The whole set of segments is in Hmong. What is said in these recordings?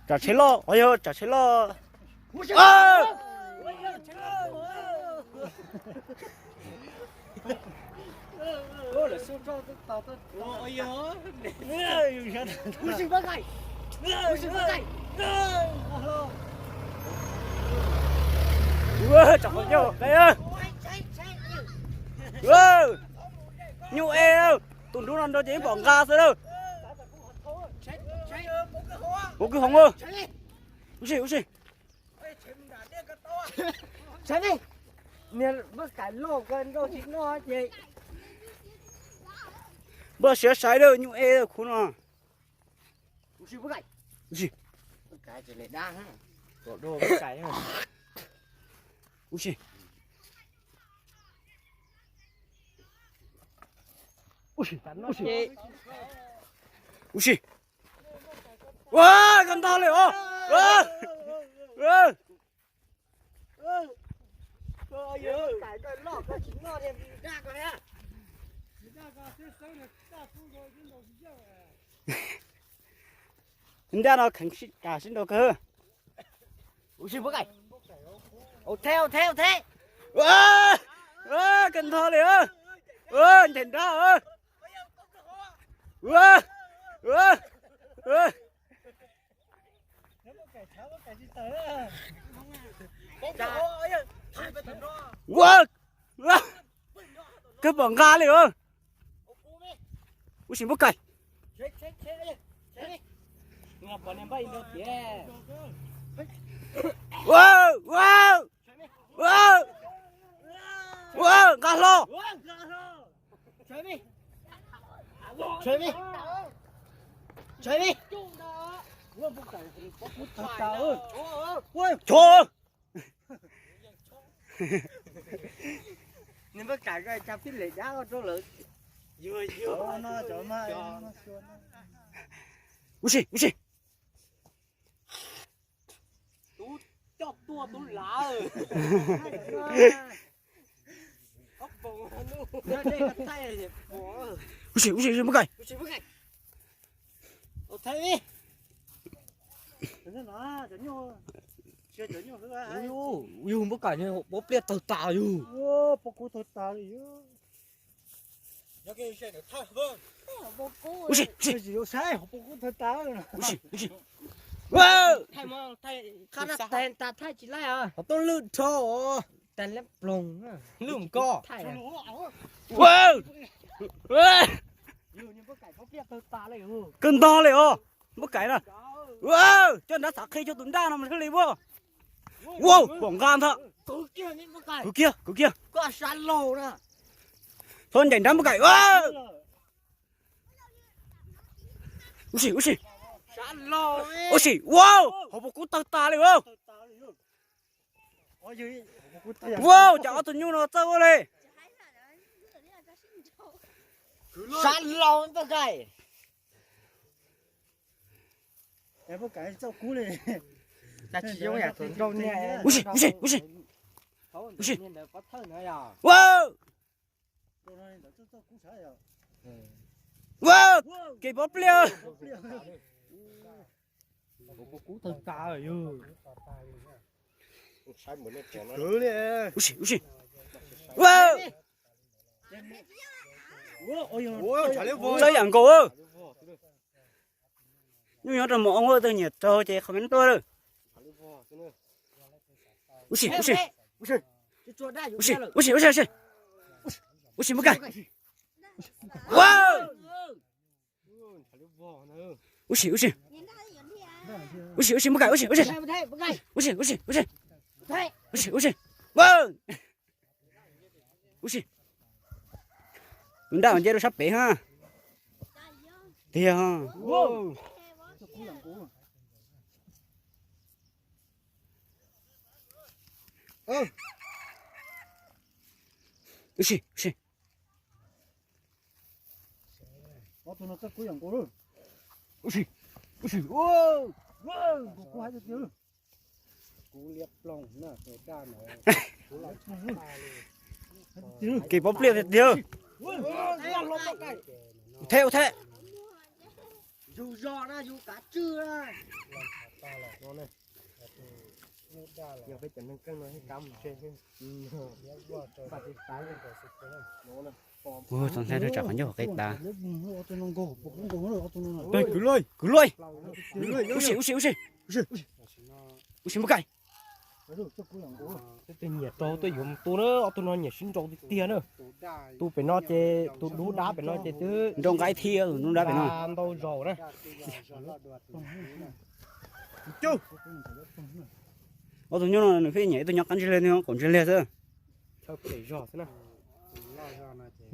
Tsam tsheb loj, yog tsam tsheb loj. Tsam qhov ncauj qe. Nyuj e, tus nrub no nrau ces ib pom nqa xwb lawm. Ua kwj hoov. Ua si, ua si. Npaj siav sai lawm, nyuj e lawm khuv no. Ua si. Ua si. Ua, koj ntog li os. Nraj no kheev sib, sib nraus kawg. Kawg ntog li. Ncaim nrab. Ua, kawg pom nqa li os. Ua si npub kais. Ua, ua, ua, ua, nqa hlo. Tso. Ua si, ua si. Tub coj tuaj tub lav. Ua si, ua si, ua si npub kais. Yug npub kais, pob pliaj tawg tas yug. Ua si, ua si. Ua si, ua si. Qhov tau lwj rho. Lwj koj. Kawg ntog li os, npub kais na. Coj nrad xav qhia cov tus nraj no mas thiaj li ua. Ua, pom nqa ntag. Kwv kiag, kwv kiag. Txhob ncaim nrab npub kais. Ua si, ua si. Ua si, ua, hauv paus kub tawg tas li os. Ua, cas ob tug nyuj no txawj ua li. Sab laus npub kais. Ua si, ua si, ua si. Ua si. Ua, kev pob pliaj. Ua si, ua si. Txawj yam nkaus. Nyuj nyob rau mus ua ua tawg nyiam raug ces qhov me tuaj lawm. Ua si, ua si. Ua si, ua si, ua si. Ua si npub kais. Ua si, ua si. Ua si, ua si npub kais, ua si, ua si. Ua si, ua si, ua si. Ua si, ua si. Ua si. Nraj nce rau sab pem ha. Tiag. Ua si, ua si. Ua si, ua si. Kev pob pliaj tiag tiag. Ua theb, ua theb. Yus zos na yus kav tswj na. Yog peb cov neeg keej no thiaj kav mus tseg xwb. Ua txog ntxhais rau tsam qhov ncauj qhov qe tas. Kwv luaj, kwv luaj, ua si, ua si, ua si, ua si, ua si, mus kaim. Tej nyiam rau tuaj yuav mus tu na, ob tug no nyiam sib nraus tiag tiag na. Tu pem no ces tus dub dab pem no ces twb nraus nqaij thiab, nraus dab pem no ntau zaus na. Ob tug nyuj no nws pheej nyiam ib tug nyob qab ntsej liag, nws qaum ntsej liag xwb. Thawj pem zog xwb na.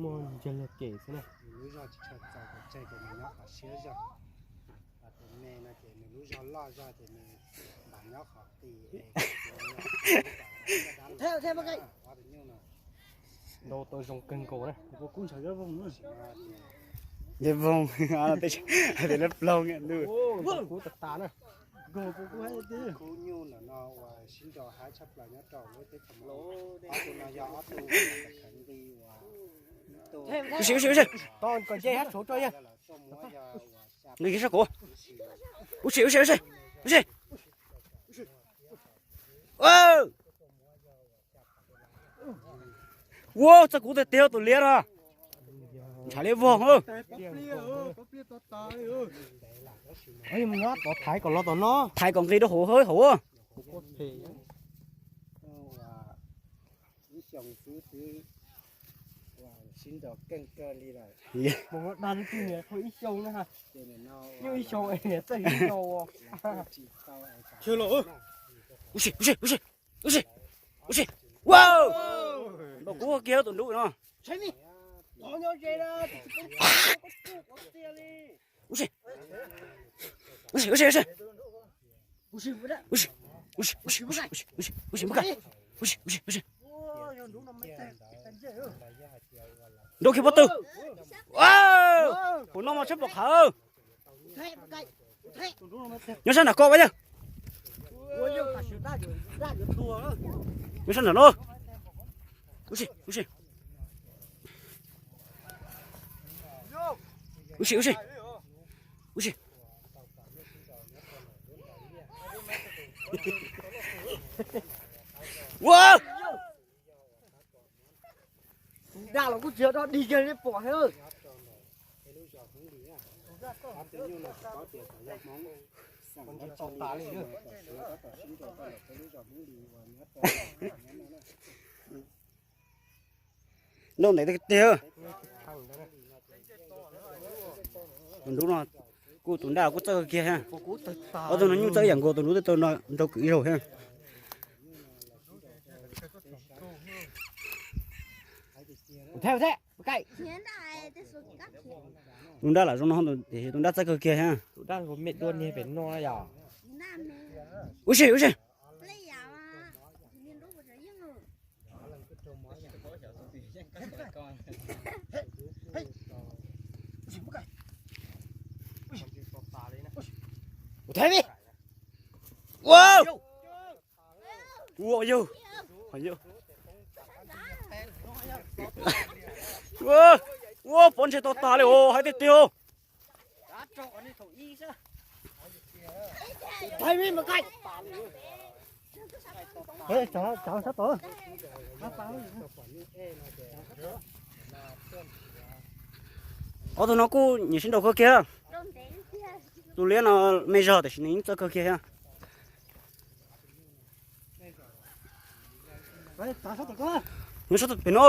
Muaj ntsej liag kem xwb na. Ntau tau zoo kawg nkaus na. Yawg Voog, hais tias lab ploog ntuj. Kub tas tas na. Ua si, ua si, ua si. Nqis kiag sab kuv. Ua si, ua si, ua si, ua si. Ua, txawj kuv tiag tiag tus liab no. Ntshav liab vog. Thaiv kom los tom no, thaiv kom nqis rau hauv hauv. Ua si, ua si, ua si, ua si. Npaum kuv kiag tus nruj no. Ua si, ua si, ua si, ua si. Ua si, ua si, ua si, ua si, ua si, ua si, mus kaim. Ua si, ua si, ua si. Nrau kiag pob tw. Ua, kuv no mas tshab pom qhawv. Nyob sab nram ko ua yawg. Nyob sab nram no. Ua si, ua si. Ua si, ua si. Ua si. Ua. Dag los kuj tsis yog dog dig kiag li pom thiab. Nrau ntev tiag. Tus nruj no kuj tus nraj kuj txawj kiag thiab. Ob tug no nyuj txawj ib yam nkaus, tus nruj twb tau nrau kwv ib zaug thiab. Tus nraj lam zoo no, tus nraj txawj kawg kiag thiab. Tus nraj me dua niag pem no yom. Ua si, ua si. Ua, ua yug, yug. Ua, ua pov ntseg to tas li os, hais tiag tiag. Ob tug no kuj nyiam sib nraus kawg kiag. Tus liab no me zog tiam sis nws yeej txawj kawg kiag thiab. Nyob sab pem no.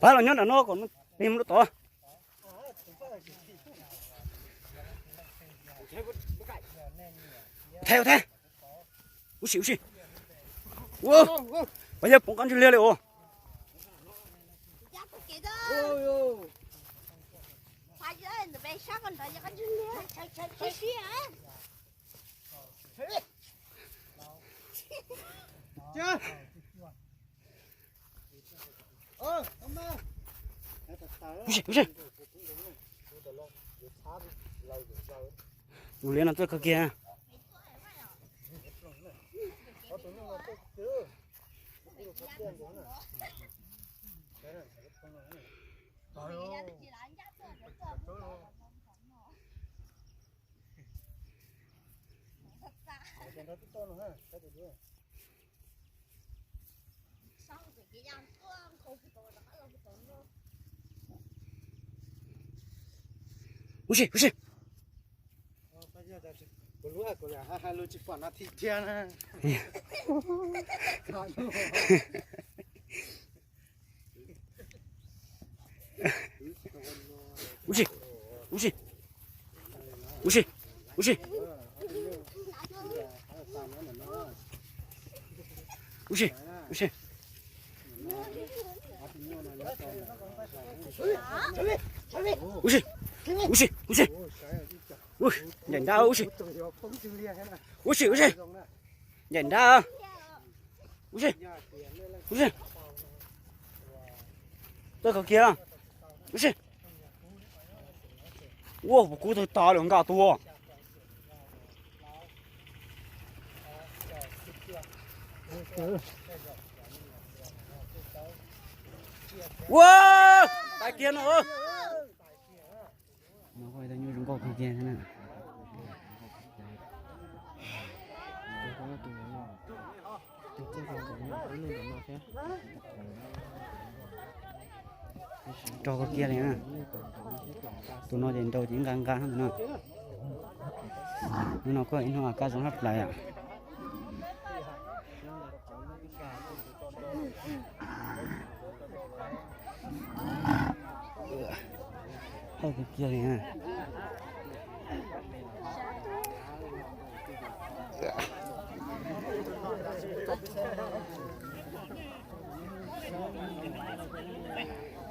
Pab los nyob nram no kom nws mus rau tod. Thaiv, thaiv. Ua si, ua si. Ua, pab yawg poob qab ntswg liag li os. Ua si, ua si. Tus liab no txawj kawg kiag. Ua si, ua si. Ua si, ua si, ua si, ua si, ua si, ua si, ua si, ua si. Ua, ncaim nrab ua si. Ua si, ua si. Ncaim nrab. Ua si, ua si. Txawj kawg kiag. Ua si. Ua, puas kub tug tod lawm nkaus tua. Ua, tais kiag no. No kuj ib tug nyuj zoo nkauj kawg kiag thiab na. Rog kawg kiag li na. Tus no ces nrau ces nqa nqa tus no. Hnub no kuj ib hnub kab zoo hab plawg yom. Hawj kawg kiag li na.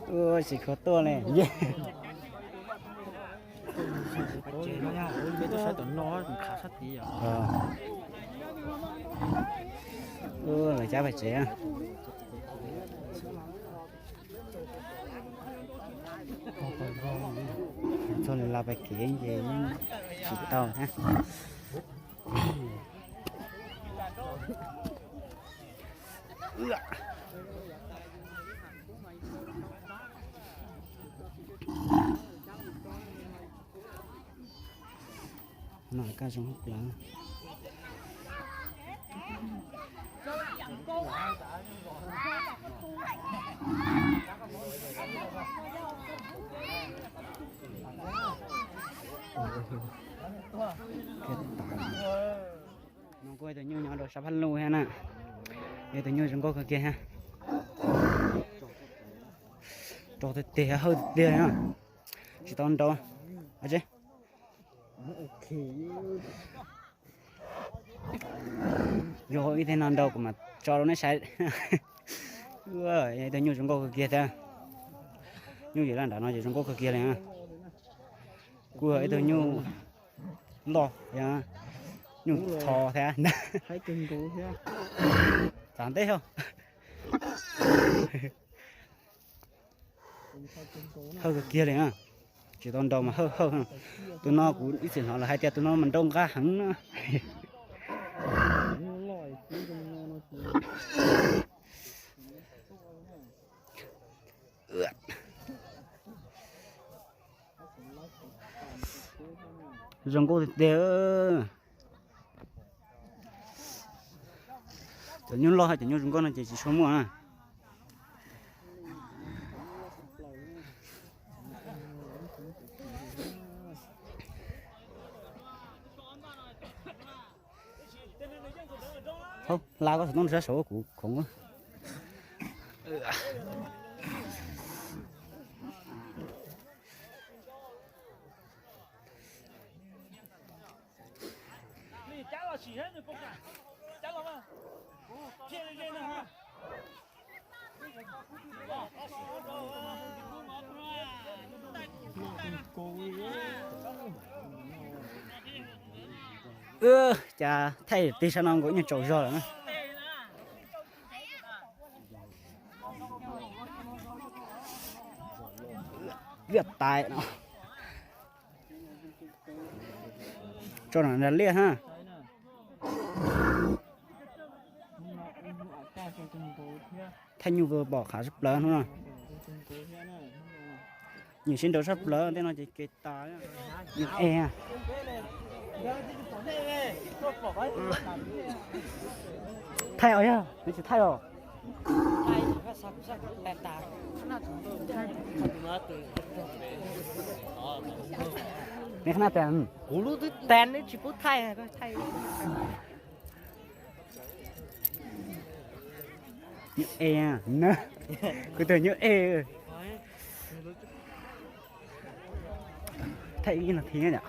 Ua tsis khuv tuaj li. Lawv cab pais tsev. Txog lawv los pais kev ces yeej tsis tau thiab. No kaj zoo hauv plawv. No kuj ib tug nyuj nyob rau sab Phaj Luj thiab na. Ib tug nyuj zoo nkauj kawg kiag thiab. Rog tiag tiag, hawj tiag tiag na. Tsis tau nrau. Yog ib teg no nrau kuv mam tso rau nej saib. Ib tug nyuj zoo nkauj kawg kiag thiab. Nyuj yim laj nram no ces zoo nkauj kawg kiag li. Kuj ib tug nyuj loj, nyuj txho thiab. Txav nteb os. Hawj kawg kiag li na. Tsis tau nrau mas hawj hawj. Tus no kuv ib txwm hnov lawv hais tias tus no mas nrau nqa heev na. Zoo nkauj tiag tiag. Cov nyuj loj hab cov nyuj zoo nkauj no ces tsis tshua muaj na. Hab, hla koj xov tooj rau sab saud kuv khoov. Cas thaij tig sab no nkaus nyuag tsaus zog lawm na. Liaj tais no. Tso no nrag liaj hab. Thaij nyuj vwm pom qhav sab plaws hnub no. Nyuam sib nraus sab plaws, tej no ces kev tas. Nyuam es. Thaij os, yog nws tsis thaij os. Neb qhab naj tas. Kuv lub twb tas, neb tsis pub thaij, thaij. Nyuj es na. Kuv tus nyuj es. Thaij ib no thiab yom.